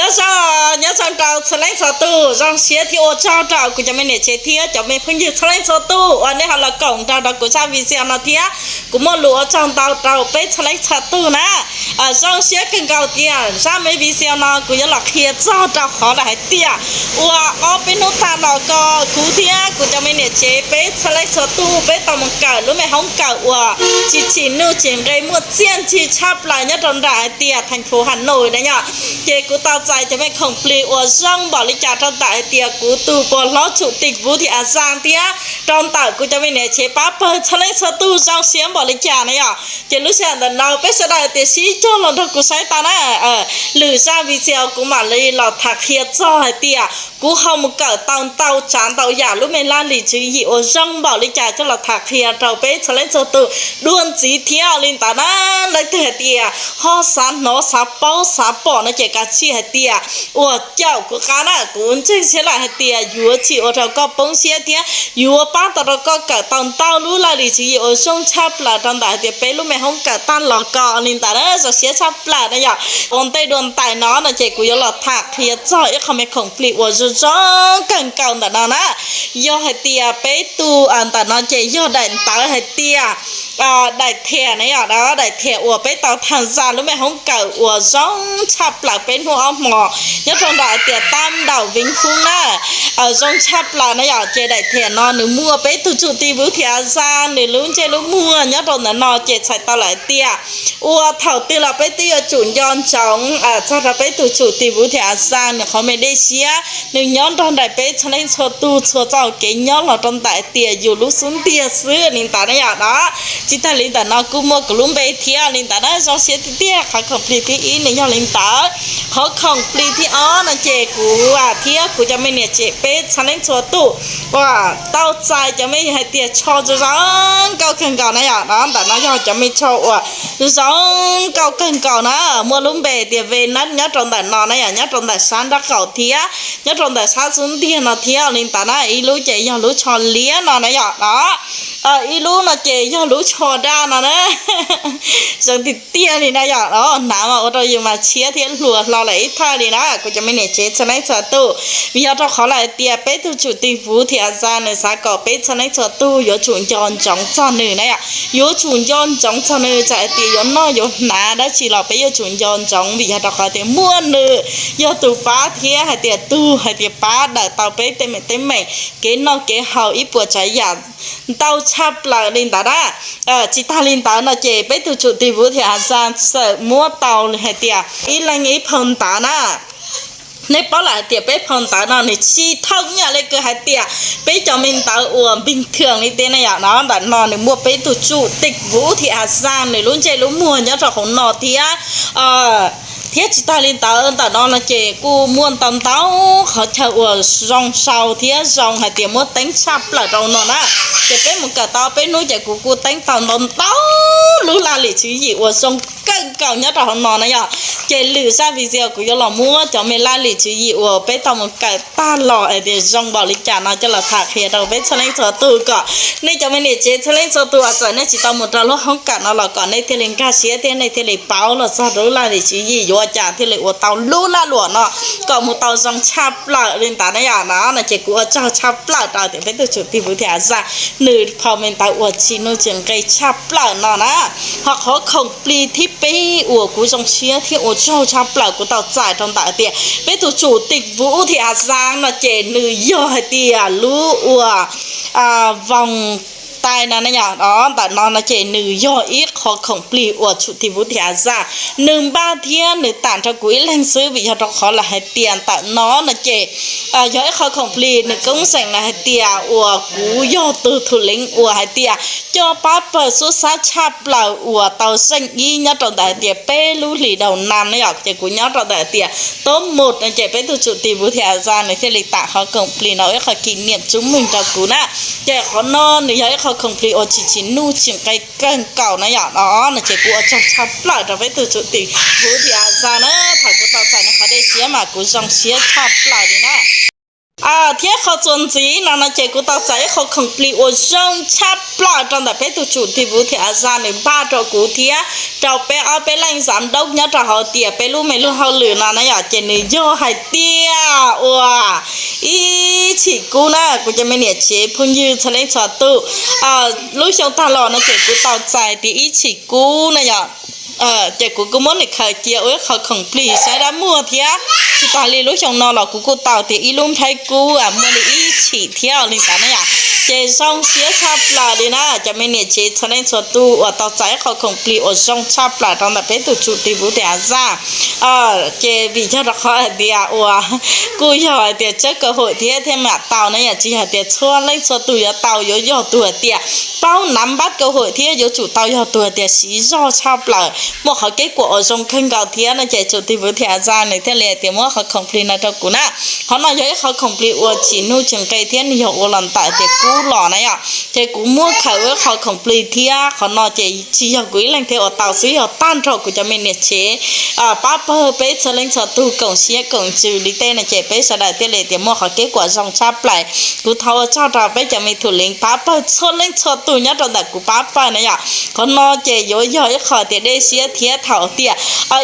Nyob zoo, nyob zoo rau txhua leej txhua tus, zoo siab thiab ua tsaug rau kuv cov me niam tsev thiab cov me phooj ywg txhua leej txhua tus uas nej ho los koom nrog rau kuv zaj video no thiab. Kuv muaj lus ua tsaug ntau rau peb txhua leej txhua tus na. Zoo siab kawg nkaus tias zaj me video no kuv yuav los qhia txog rau qhov lawm hais tias uas ob peb hnub tag los ko kuv thiab kuv cov me niam tsev peb txhua leej txhua tus peb tau mus kawm lub me hoob kawm uas tsis tsim nuj tsim nqe muaj txiaj ntsig tshaj plaws nyob rau nram hais tias theej phuv Has Nuj na yom. Ces kuv tau txais cov me khoom plig uas zoo npaum li cas rau ntawm hais tias kuv tus puas hlob tsum tim vuv thiab a zaj thiab rau ntawm kuv cov me niam tsev pab pawg txhua leej txhua tus zoo siab npaum li cas na yom. Ces lub sij hawm ntawm no peb sawv daws tias sib cog los nrog kuv saib tau na. Lwm zaj video kuv mam li los tham qhia txog hais tias kuv ho mus kawm tau ntau tsav ntau yam lub me laj lim tswv yim uas zoo npaum li cas coj los tham qhia rau peb txhua leej txhua tus dua ntxiv thiab li ntawd na. Leej twg hais tias ho xav hnov xav paub xav pom no ces kav tsij hais tias uas caum kuv qab na, kuv ntseeg siab lawm hais tias yuav tsis ua rau koj poob siab thiab yuav pab tau rau koj kawm tau ntau lub laj lim tswv yim uas zoo tshaj plaws rau ntawm hais tias peb lub me hoob kawm tag los ko li ntawd na. Zoo siab tshaj plaws na yom. Ua ntej dua ntais no no ces kuv yuav los tham qhia txog ib qho me khoom plig uas zoo zoo kawg nkaus ntawm no na. Yog hais tias peb tus ntawm no ces yog daim ntawv hais tias daim thiam na yom, daim thiam uas peb tau tham zaj lub me hoob kawm uas zoo tshaj plaws peb hnub ob hmo nyob rau nram hais tias Tam Daum Viv Fub na. Zoo tshaj plaws na yom, ces daim thiam no nws muaj peb tus tsum tim vuv thiab a zaj nws lub ntsej lub muag nyob rau ntawm no ces txhais tau lawm hais tias uas thaum twg los peb twb yuav tsum nco ntsoov txog rau peb tus tsum tim vuv thiab a zaj nws qhov me dej siab nws nyob nrog nraim peb txhua leej txhua tus txhua txoj kev nyob los rau ntawm hais tias yus lub xub ntiag xwb li ntawd na yom no. Tsis tag li ntawm no kuj muaj kuv lub npe thiab li ntawd na. Zoo siab tiag tiag, qhov khoom plig thib ib nws yog li ntawd. Qhov khoom plig thib ob no ces kuv thiab kuv cov me niam tsev peb txhua leej txhua tus uas tau txais cov me hais tias tsho zoo zoo nkauj kawg nkaus na yom no. Ntawm no yog cov me tsho uas zoo zoo nkauj kawg nkaus na, muaj lub npe tias Venus nyob rau ntawm no na yom, nyob rau ntawm sab nraub qaum thiab nyob rau ntawm sab xub ntiag no thiab li ntawd na. Ib lub ces yog lub tsho liab no na yom no. Ib lub no ces yog lub tsho daj no na. Zoo tiag tiag li na yom, hnav mas ua rau yus mas tshiab thiab hluas hlo lawm ib thawj li na. Kuv cov me niam tsev txhua leej txhua tus, vim yog rau qhov lawm hais tias peb tus tsum tim vuv thiab a zaj nws xav kom peb txhua leej txhua tus yuav tsum nco ntsoov txog nws na yom. Yuav tsum nco ntsoov txog nws, txawm hais tias yuav noj yuav hnav dab tsi los peb yuav tsum nco ntsoov, vim yog rau qhov tias muaj nws yog tus pab thiab hais tias tus hais tias pab daws tau peb teeb meem teeb meem kev noj kev haus ib puas tsav yam ntau tshaj plaws li ntawd na. Tsis tag li ntawd no ces peb tus tsum tim vuv thiab a zaj txawm muab tau hais tias ib leeg ib phau ntawv na. Nej paub lawm hais tias peb phau ntawv no nws tsis thooj ib yam li kws hais tias peb cov me ntawv uas npeeg thwm li tej na yom no. Ntawm no nws muaj peb tus tsum tim vuv thiab a zaj nws lub ntsej lub muag nyob rau hauv no thiab. Thiab tsis tag li ntawd ntawm no no ces kuj muaj ntau ntau qhov chaw uas zoo sau thiab zoo hais tias muaj teeb tshaj plaws rau no na. Ces peb mus kawm tau peb hnub ces kuv kuj teeb tau ntau ntau lub laj lim tswv yim uas zoo kawg nkaus nyob rau hauv no na yom. Ces lwm zaj video kuv yuav los muab cov me laj lim tswv yim uas peb tau mus kawm tag los hais tias zoo npaum li cas no coj los tham qhia rau peb txhua leej txhua tus kom nej cov me niam tsev txhua leej txhua tus uas txawm nej tsis tau mus rau lub hoob kawm no los kom nej thiaj li nkag siab thiab nej thiaj li paub los txog rau lub laj lim tswv yim yuav ua cas thiaj li ua tau lub laj luam no kom mus tau zoo tshaj plaws li ntawd na yom no. No ces kuv ua tsaug tshaj plaws rau tias peb tus tsum tim vuv thiab a zaj nws phau me ntawv uas tsis nuj tsis nqe tshaj plaws no na. Ho qhov khoom plig thib peb uas kuv zoo siab thiab ua tsaug tshaj plaws kuv tau txais rau ntawm tias peb tus tsum tim vuv thiab a zaj no ces nws yog hais tias lub uas voos tais no na yom. Ntawm no no ces nws yog ib qho khoom plig uas tsum tim vuv thiab zaj nws npaj thiab nws tam rau kuv ib leeg xwb, vim yog rau qhov lawm hais tias ntawm no no ces yog ib qho khoom plig nws koob zeem lawm hais tias uas kuv yog tus thum leev uas hais tias coj pab pawg xub xab tshaj plaws uas tau zeej ib nyob rau ntawm hais tias peb lub hlis daus nam na yom. Ces kuv nyob rau ntawm hais tias top một no ces peb tug tsum tim vuv thiab zaj nws thiaj li tam qhov khoom plig no ib qho kis niam tsub meeg rau kuv na. Ces qhov no nws yog ib qho khoom plig uas tsis tsim nuj tsis nqe kawg nkaus na yom. No no ces kuv ua tsaug tshaj plaws rau peb tug tsum tim vuv thiab zaj na. Thaum kuv tau txais nws qhov dej siab mas kuv zoo siab tshaj plaws li na. Thiab qhov txuas ntxiv no no ces kuv tau txais ib qho khoom plig uas zoo tshaj plaws rau ntawm peb tug tsum tim vuv thiab zaj nws npaj rau kuv thiab rau peb ob peb leej xav ntaub nyob rau hauv tias peb lub me lub hauj lwm no na yom. Ces nws yog hais tias uas ib chim kub na kuv cov me niam tsev phooj ywg txhua leej txhua tus, lub xyoo tag los no ces kuv tau txais tias ib chim kub na yom. Ces kuv kuj muab nws khaws cia ua ib qho khoom plig saib dab muag thiab tsis tas li lub xyoo no los kuv kuj tau tias ib lub nplhaib kub muaj li ib chim thiab li ntawd na yom. Ces zoo siab tshaj plaws li na cov me niam tsev txhua leej txhua tus uas tau txais ib qho khoom plig uas zoo tshaj plaws rau ntawm peb tug tsum tim vuv thiab zaj. Ces vim yog rau qhov hais tias uas kuj yog hais tias tsawb kav hawm thiab thiaj mam tau na yom, tsis yog hais tias txhua leej txhua tus yuav tau yuav yog tus hais tias paub nav npab kav hawm thiab yuav tsum tau yog tus hais tias siv zog tshaj plaws muaj qhov kev kuam uas zoo kawg nkaus thiab no ces tsum tim vuv thiab zaj nws thiaj li hais tias muab qhov khoom plig no rau kuv na. Qhov no yog ib qho khoom plig uas tsis nuj tsis nqe thiab nws yog ua los ntawm tias kub los na yom. Ces kuv muab khaws ua ib qho khoom plig thiab qhov no ces tsis yog kuv ib leeg thiab uas tau xwb, yog tag nrho kuv cov me niam tsev pab pawg peb txhua leej txhua tus koom siab koom ntsws li tej no ces peb sawv daws thiaj li tias muaj qhov kev kuam zoo tshaj plaws. Kuv thov ua tsaug rau peb cov me thum leev pab pawg txhua leej txhua tus nyob rau ntawm kuv pab pawg na yom. Qhov no ces yuav yog ib qho tias dej siab thiab thaum tias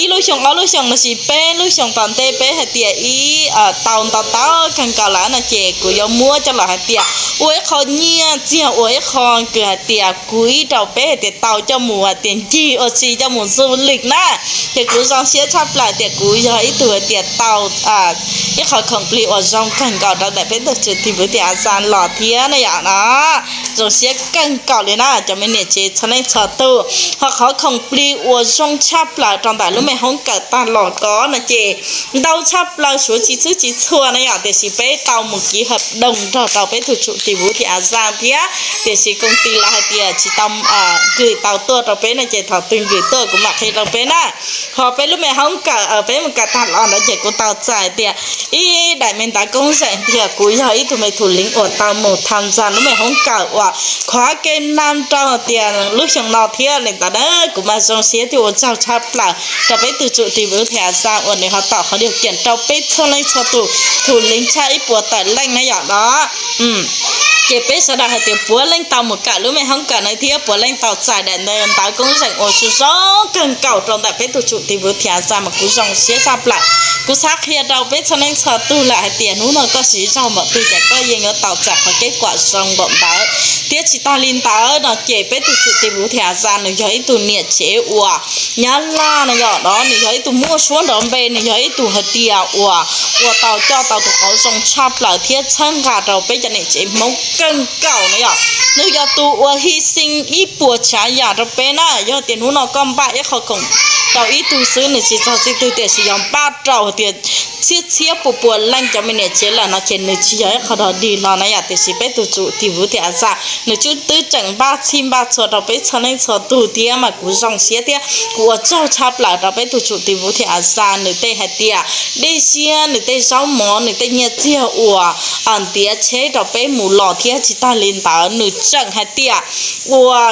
ib lub xyoo ob lub xyoo los sis peb lub xyoo tom ntej peb hais tias ib tau ntau tau kawg nkaus lawm no ces kuv yuav muab coj los hais tias ua ib qho nyiaj txiag ua ib qho kws hais tias kuv ib rau peb hais tias tau coj mus hais tias ncig ua si coj mus du lịch na. Ces kuv zoo siab tshaj plaws tias kuv yog ib tug hais tias tau ib qho khoom plig uas zoo kawg nkaus rau ntawm peb tug tsum tim vuv thiab zaj los thiab na yom no. Zoo siab kawg nkaus li na cov me niam tsev txhua leej txhua tus. Ho qhov khoom plig uas zoo tshaj plaws rau ntawm lub me hoob kawm tag los ko no ces ntau tshaj plaws suav tsis txhwb tsis txhua na yom, tiam sis peb tau mus ký hợp đồng nrog rau peb tug tsum tim vuv thiab zaj thiab tiam sis công ty lawv hais tias tsis tau nkwm tau tuaj rau peb no ces thaum twg nkwm tuaj kuv mam qhia rau peb na. Ho peb lub me hoob kawm peb mus kawm tag los ntawd ces kuv tau txais tias ib daim me ntawv koob zeem tias kuv yog ib tug me thum leev uas tau mus tham ntxa lub me hoob kawm uas khov kev nam rau tias lub xyoo no thiab li ntawd na. Kuv mas zoo siab thiab ua tsaug tshaj plaws rau peb tug tsum tim vuv thiab zaj uas nws ho tom qhov điều kiện rau peb txhua leej txhua tus thum leev tshaj ib puas tawm leej na yom no. Ces peb sawv daws hais tias puav leej tau mus kawm lub me hoob kawm na thiab puav leej tau txais daim ntawv koob zeem uas zoo zoo kawg nkaus rau ntawm peb tug tsum tim vuv thiab zaj mas kuv zoo siab tshaj plaws. Kuv xav qhia rau peb txhua leej txhua tus lawm hais tias hnub no koj siv zog npaum twg ces koj yeej yuav tau txais qhov kev kuam zoo npaum ntawd. Thiab tsis tas li ntawd no ces peb tug tsum tim vuv thiab zaj nws yog ib tug niam tsev uas nyab laj no yom no, nws yog ib tug muaj suab nrov npe, nws yog ib tug hais tias uas ua tau coj tau tus qauv zoo tshaj plaws thiab txhawb nqa rau peb cov niam tsev Hmoob kawg nkaus na yom. Nws yog tus uas hy sinh ib puas tsav yam rau peb na. Yog tias hnub no koj npaj ib qho khoom rau ib tug xwb nws tsis txog txij twg tiam sis yog npaj rau hais tias txhiab txhiab puas puas leej cov me niam tsev lawm no ces nws tsis yog ib qho dog dig los na yom. Tiam sis peb tus tsum tim vuv thiab zaj nws twb tseem npaj txhij npaj txhua rau peb txhua leej txhua tus thiab mas kuv zoo siab thiab kuv ua tsaug tshaj plaws rau peb tus tsum tim vuv thiab zaj nws tej hais tias dej siab, nws tej zaub mov, nws tej nyiaj txiag uas ntiav tsheb rau peb mus los thiab tsis tag li ntawd nws tseem hais tias ua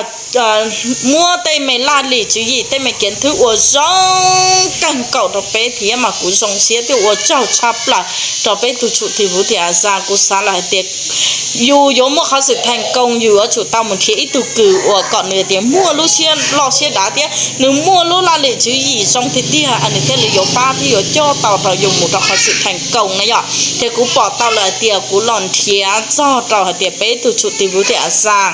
muab tej me laj lim tswv yim tej me kev thwb ua zoo kawg nkaus rau peb thiab mas kuv zoo siab thiab ua tsaug tshaj plaws rau peb tus tsum tim vuv thiab zaj. Kuv xav lawm hais tias yus yuav muaj qhov xwm thành công yus yuav tsum tau mus nrhiav ib tug kws uas kom nws tias muaj lub siab loj siab dav thiab nws muaj lub laj lim tswv yim zoo tiag tiag nws thiaj li yuav pab thiab yuav coj tau rau yus mus rau qhov xwm thành công na yom. Ces kuv pom tau lawm hais tias kuv los nrhiav txog rau hais tias peb tus tsum tim vuv thiab zaj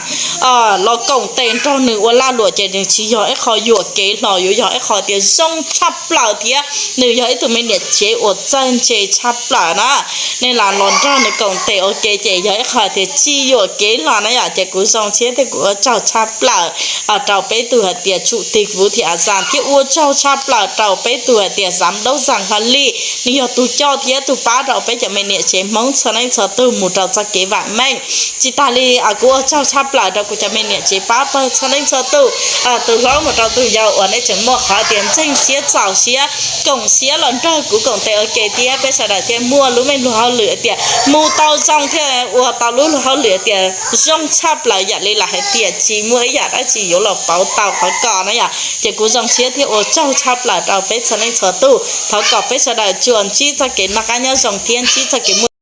los koom tes nrog nws ua laj luam ces nws tsis yog ib qho yuam kev hlo, yuav yog ib qho tias zoo tshaj plaws thiab nws yog ib tug me niam tsev uas txawj ntse tshaj plaws na. Nej lam los nrog nws koom tes ua ke ces yog ib qho tias tsis yuam kev los na yom. Ces kuv zoo siab thiab kuv ua tsaug tshaj plaws rau peb tus hais tias tsum tig vuv thiab a zas thiab ua tsaug tshaj plaws rau peb tus hais tias xav daub zas hlo li. Nws yog tus coj thiab tus pab rau peb cov me niam tsev Hmoob txhua leej txhua tus mus rau txoj kev vam meej. Tsis tas li kuv ua tsaug tshaj plaws rau kuv cov me niam tsev pab pawg txhua leej txhua tus, tus hlob mus rau tus yau uas nej tseem muaj qhov tias ntseeg siab txaus siab koom siab los nrog kuv koom tes ua ke thiab peb sawv daws thiaj muaj lub me luag hauj lwm tias mus tau zoo thiab ua tau lub luag hauj lwm tias zoo tshaj plaws yam li lawv hais tias tsis muaj ib yam dab tsi yuav los pauv tau qhov ko na yom. Ces kuv zoo siab thiab ua tsaug tshaj plaws rau peb txhua leej txhua tus. Thov kom peb sawv daws tsuas ntsib txoj kev noj qab nyob zoo thiab ntsib txoj kev muaj